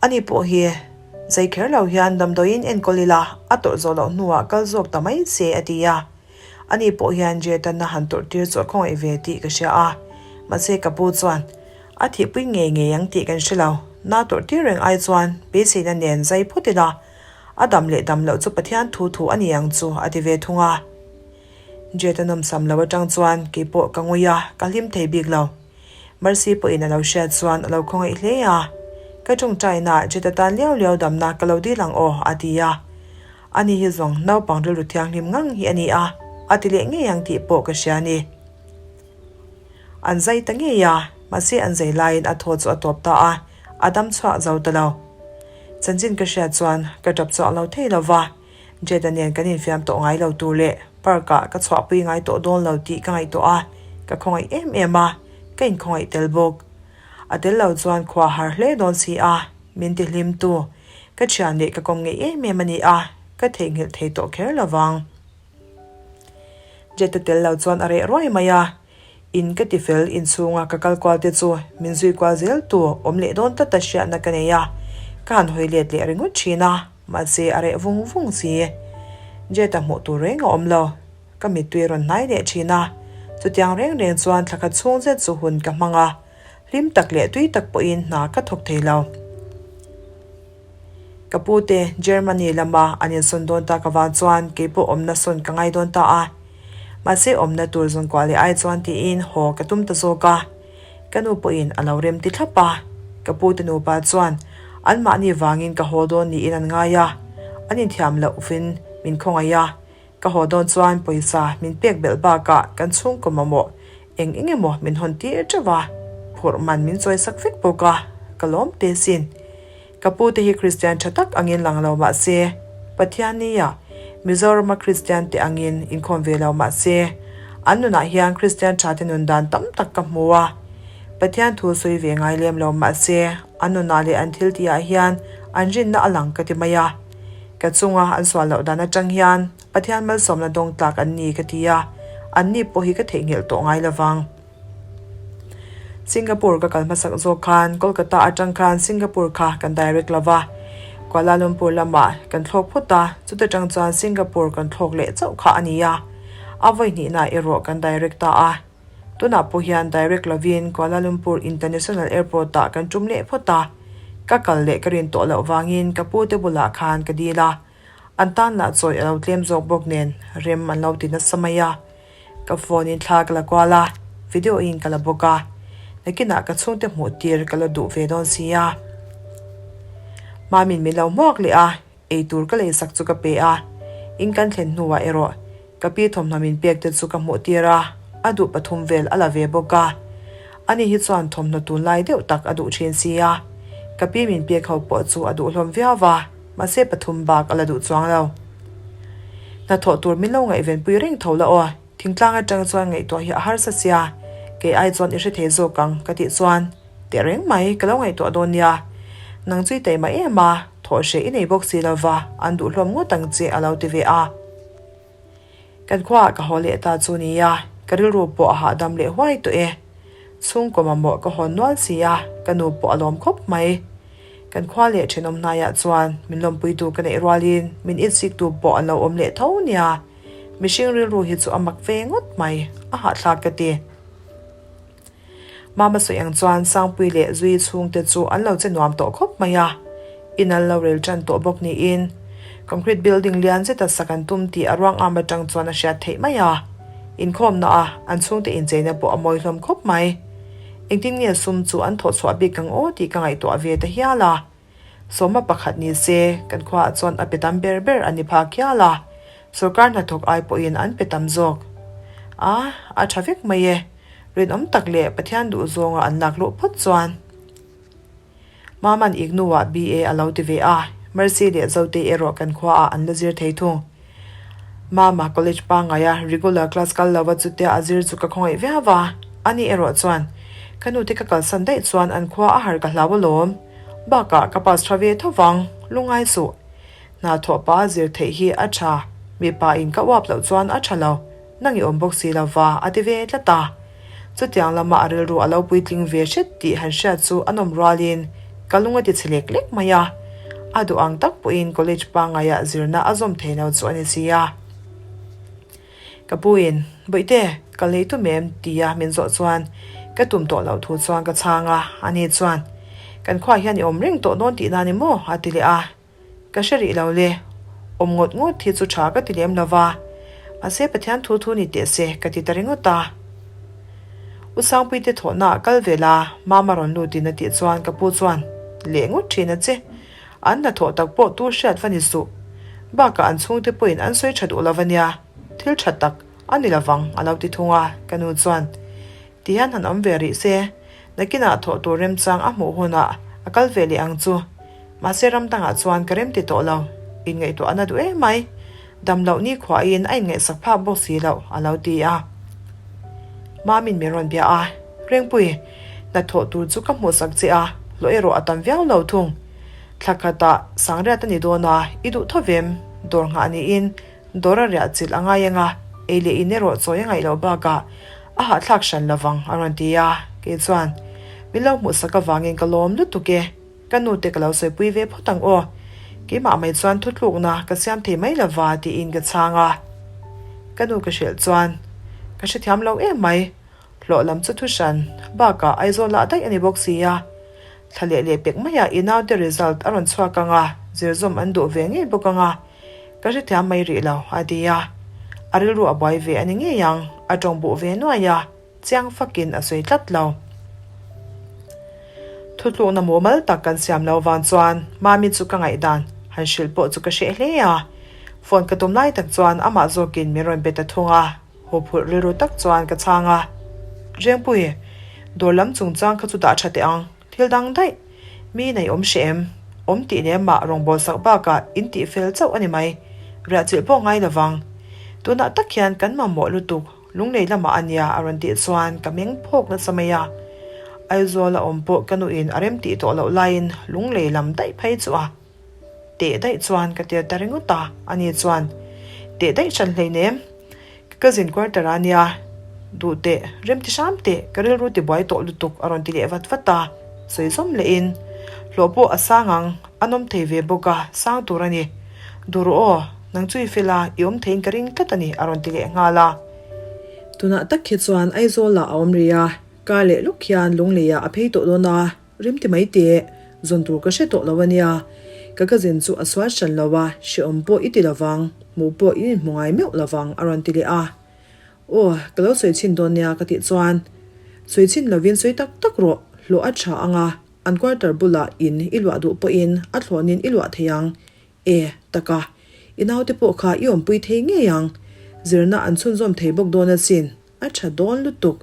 Speaker 1: ani pawh hi zai kher lo hian damdawiin enkawl ila a tawrh zawh loh hnuah kal zawk ta mai se a ti a, ani pawh hian Jetan a han tawrh tir chu a khawngaih ve tih ka hria a, mahse ka pu chuan A thihpui ngei ngei ang tih kan hre lo. Na tawrh tir reng ai chuan beiseina nen zai phawt ila, a dam leh dam loh chu Pathian thu thu a ni ang chu a ti ve thung a. Jet a nawmsam lo atang chuan kei pawh ka ngui a, ka hlim thei bik lo. Mercy pawhin a lo hriat chuan a lo khawngaih hle a. Ka tawngtaina Jet atan liau liau damna ka lo dil ang aw a ti a. Ani hi zawng naupang rilru thianghlim ngang hi a ni a, a ti leh ngei ang tih pawh ka hria a ni. An zai ta ngei a, mahse an zai laiin a thaw chu a tawp ta a, a dam chhuak zo ta lo. Chanchin ka hriat chuan ka tap chhuak lo thei lo va, Jeda nen kan infiam tawh ngai lo tur leh park ah ka chhuahpui ngai tawh dawn lo tih ka ngaihtuah a, ka khawngaih em em a, ka inkhawngaih tel bawk. A tel lo chuan khua har hle dawn si a, min ti hlim tu. Ka thian leh ka kawm ngeih em em a ni a, ka theihnghilh thei tawh kher lo vang. Jet a tel lo chuan a reh ruai mai a, in ka ti fel inchhunga ka kal kual te chu min zui kual zel tu awm leh dawn tlat a hriatna ka nei a, ka han hawi let leh ringawt thin a, mahse a reh vung vung si. Jet a hmuh tur reng a awm lo, ka mittui a rawn hnai leh thin a, chutiang reng reng chuan thla khat chhung zet chu hun ka hmang a, hlim tak leh tui tak pawhin hna ka thawk thei lo. Ka pu te Germany lama an insawn dawn tak avang chuan kei pawh awmna sawn ka ngai dawn ta a. Mahse awmna tur zawn kuah leh ai chuan tiin haw ka tum ta zawk a. Ka nu pawhin a lo rem ti thlap a. Ka pu te nupa chuan anmahni vangin ka haw dawn niin an ngai a. An inthiam lohvin min khawngaih a. Ka haw dawn chuan pawisa min pek belh bakah kan chhungkaw mamawh eng eng emaw min hawn tir teuh a, phurh man min chawi sak vek bawk a, ka lawm te sin. Ka pu te hi Kristian tha tak angin lang lo mah se, Pathian nia Mizorama Kristian te angin inkhawm ve lo mah se, an nunah hian Kristian tha te nun dan tam tak ka hmu a. Pathian thu sawi ve ngai lem lo mah se, an nunah leh an thil tihah hian an rinna a lang ka ti mai a. Ka chunga an sual loh dan atang hian Pathian malsawmna dawng tlak an ni ka ti a, an ni pawh hi ka theihnghilh tawh ngai lovang. Singapore ka kal hmasak zawk khan Kolkata atang khan Singapore kha kan direct lova, Kuala Lumpur lamah kan thlawk phawt a, chuta tang chuan Singapore kan thlawk leh chauh kha a ni a, a vawi hnihna erawh kan direct ta a. Tunah pawh hian direct lovin Kuala Lumpur International Airport ah kan tum leh phawt a, ka kal leh ka rin tawh loh vangin ka pu te bulah khan ka dil a, an tan lah chawi a lo tlem zawk bawk nen rem an lo ti nasa mai a, ka phone in thla ka la kual a, video in ka la bawk a, nakinah ka chhungte hmuh tir ka la duh ve dawn si a. Mamin min lo hmuak leh a, Eitur ka leisak chu ka pe a, in kan thlen hnuah erawh ka pi thawmhnaw min pek te chu ka hmuh tir a, a duh pathum vel a la ve bawk a. Ani hi chuan thawmhnaw tunlai deuh tak a duh thin si a, ka pi min pek ho pawh chu a duh hlawm viau va, mahse pathum bak a la duh chuang lo. Hnathawh tur min lo ngaihvenpui reng tho la aw, thingtlang atang chuan ngaihtuah hi a harsa sia, kei ai chuan i hre thei zawk ang ka tih chuan Teh reng mai, ka lo ngaihtuah dawn nia. Nang chu i taima em a, thawh hreh i nei bawk si lo va, an duh hlawm ngawt ang che a lo ti ve a. Kan khuaah ka haw leh ta chu nia, ka rilru pawh a hahdam leh huai tawh e. Chhungkaw mamawh ka hawn nual si a, ka nu pawh a lawm khawp mai. Kan khua leh thenawm hnaiah chuan min lawmpuitu ka neih rualin min itsiktu pawh an lo awm leh tho nia. Mihring rilru hi chu a mak ve ngawt mai, a hahthlak ka ti. Mama sawi ang chuan Sangpui leh Zui chhungte chu an lo che nuam tawh khawp mai a, in an lo rel tan tawh bawk niin concrete building lian zeta sak an tum tih a ruang am atang chuan a hriat theih mai a. Inkhawmna a an chhungte incheina pawh a mawi hlawm khawp mai. Engtin nge sum chu an thawh chhuah bik ang aw tih ka ngaihtuah ve ta hial a. Sawma pakhat ni se kan khuaah chuan a pe tam ber ber a ni phak hial a, sorkar hnathawk ai pawhin an pe tam zawk. A, a tha vek mai e. Rinawm tak leh Pathian duh zawnga an lak luh phawt chuan. Maman Ignu-ah BA a lo ti ve a, Mercy leh Zotei erawh kan khuaah an la zir thei thung. Mama college pangaia regular class kal lova chutia a zir chu ka khawngaih viau a, ani erawh chuan, Ka nute ka kalsan daih chuan an khua a har ka hlau alawm. Bakah ka pass tha ve tho vang, lungai suh. Hna thawh pa a zir theih hi a tha, mipa in ka uap loh chuan a tha lo. Nang i awm bawk si lo va, a ti ve tlat a. Chutiang lama a rilru a lo puitling ve hret tih han hriat chu a nawm rualin ka lung a ti chhe lek lek mai a. A duh ang tak pawhin college pangaiah zirna a zawm thei lo chu a ni si a. Ka puin, Bawihte, ka lei tum em? tia min zawh chuan ka tum tawh loh thu chuan ka chhang a. Ani chuan, Kan khuaah hian i awm reng tawh dawn tihna ni maw? a ti leh a. Ka hre rih lo le, awm ngawt ngawt hi chu tha ka ti lem lo va, mahse Pathian thu thu ni teh se ka ti ta ringawt a. U Sangpuite thawhna ah kal ve la, Mama rawn lutin a tih chuan ka pu chuan leh ngawt thin a che. An hnathawh tak pawh tu hriat va ni suh. Bakah an chhungte pawhin an sawi tha duh lo va nia, thil tha tak a ni lovang a lo ti thung a, ka nu chuan ti hian han awm ve rih se, nakinah thawh tur remchang a hmuh hunah a kal ve leh ang chu. Mahse ram dangah chuan ka rem ti tawh lo, inngaihtuah a na duh em mai. Dam loh ni khuahin a inngaihsak phak bawk si loh a lo ti a. Mamin min rawn bia a, Rengpui, hnathawh tur chu ka hmuhsak che a, hlawh erawh a tam viau lo thung. Thla khatah Sangriat a ni dawn a, i duh tho vem, dawr nghah niin dawr a riah chilh a ngai ang a, ei leh in erawh chawi a ngaih loh bakah a hahthlak hran lovang a rawn ti a, kei chuan min lo hmuhsak avangin ka lawm lutuk e. Ka nute ka lo sawipui ve phawt ang aw. Keimah mai chuan thutlukna ka siam thei mai lova tiin ka chhang a. Ka nu ka hrilh chuan, Ka hrethiam lo em mai. Hlawh lam chu thu hran bakah Aizawl lah daih a ni bawk si a. Thla leh leh pek maiah i naute result a rawn chhuak ang a, zirzawm an duh ve ngei bawk ang a. Ka hrethiam mai rih lo, a ti a. A rilru a buai ve a ni ngei ang, a tawng buh ve nuai a. Chiang fakin a sawi tlat lo. Thutlukna mumal tak kan siam lo vang chuan Mami chu ka ngaihdan han hrilh pawh chu ka hreh hle a. Phone ka tum lai tak chuan amah zawkin min rawn be ta thung a, huphurh rilru tak chuan ka chhang a. Rengpui, dawr lam chungchang kha chu dah tha teh ang. Thil dang daih, mi nei awm hreh em? Awm tih leh mah rawngbâwl sak bâkah in tih fel chauh a ni mai. Riahchilh pawh ngai lovang. Tunah tak hian kan mamawh lutuk. Lunglei lamah a nia a rawn tih chuan ka meng phawk nasa mai a. Aizawl a awm pawh ka nuin a rem tih tawh loh laiin Lunglei lam daih phei chu a teh daih chuan ka tir ta ringawt a, ani chuan teh daih hran hleinem. Ka cousin quarter a nia, duh teh, rem ti hram teh, ka rilru ti buai tawh lutuk a rawn ti leh vat vat a, sawi zawm lehin hlawh pawh a sang ang, a nawm thei ve bawk a, sang tur a ni. Duh rawh aw. Nang chu i fel a, i awm theiin ka ring tlat a ni, a rawn ti leh nghal a. Tunah tak hi chuan Aizawlah a awm rih a, kar leh lawk hian Lungleiah a phei tawh dawn a, rim ti mai teh, zawn tur ka hre tawh lo a nia. Ka cousin chu a sual hran lo a, hrehawm pawh i ti lovang, hmuh pawh i inhmu ngai meuh lovang, a rawn ti leh a. Aw, ka lo sawi chhin dawn nia ka tih chuan, Sawi chhin lovin sawi tak tak rawh, hlawh a tha ang a, an quarter bulah in i luah duh pawhin a thlawnin i luah thei ang, E, taka, i naute pawh kha i awmpui thei ngei ang. Zirna an chhunzawm thei bawk dawn asin, a tha dawn lutuk.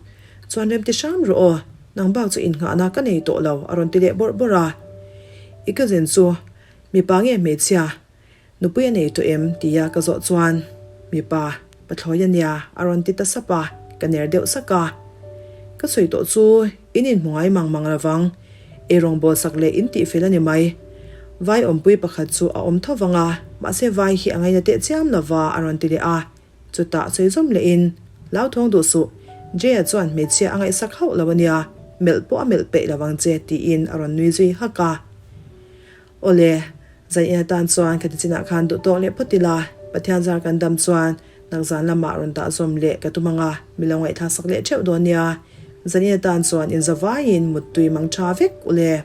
Speaker 1: Chuan rem ti hram rawh aw, nang bak chu innghahna ka nei tawh lo, a rawn ti leh bawrh bawrh a. I cousin chu mipa nge hmeichhia, nupui a nei tawh em? tia ka zawh chuan, Mipa, pathlawi a nia, a rawn ti ta sap a, ka ner deuh sak a. Ka sawi tawh chu in inhmu ngai mang mang lovang. Eirawng bawl sak leh in tih fel a ni mai. Vai awmpui pakhat chu a awm tho vang a, mahse vai hi a ngaina teh chiam lo va a rawn ti leh a. Chutah sawi zawm lehin, Hlauthawng duh suh, Jay-a chuan hmeichhia a ngaihsak hauh lo a nia, melh pawh a melh peih lo ang che tiin a rawn nui zui hak a. Awle, zan in atan chuan khati chinah khan duh tawk leh phawt ila, Pathian zar kan dam chuan nakzan lamah rawn dah zawm leh ka tum ang a, mi lo ngaihthlak sak leh theuh dawn nia. Zan in atan chuan inzavaiin muttui mang tha vek ule.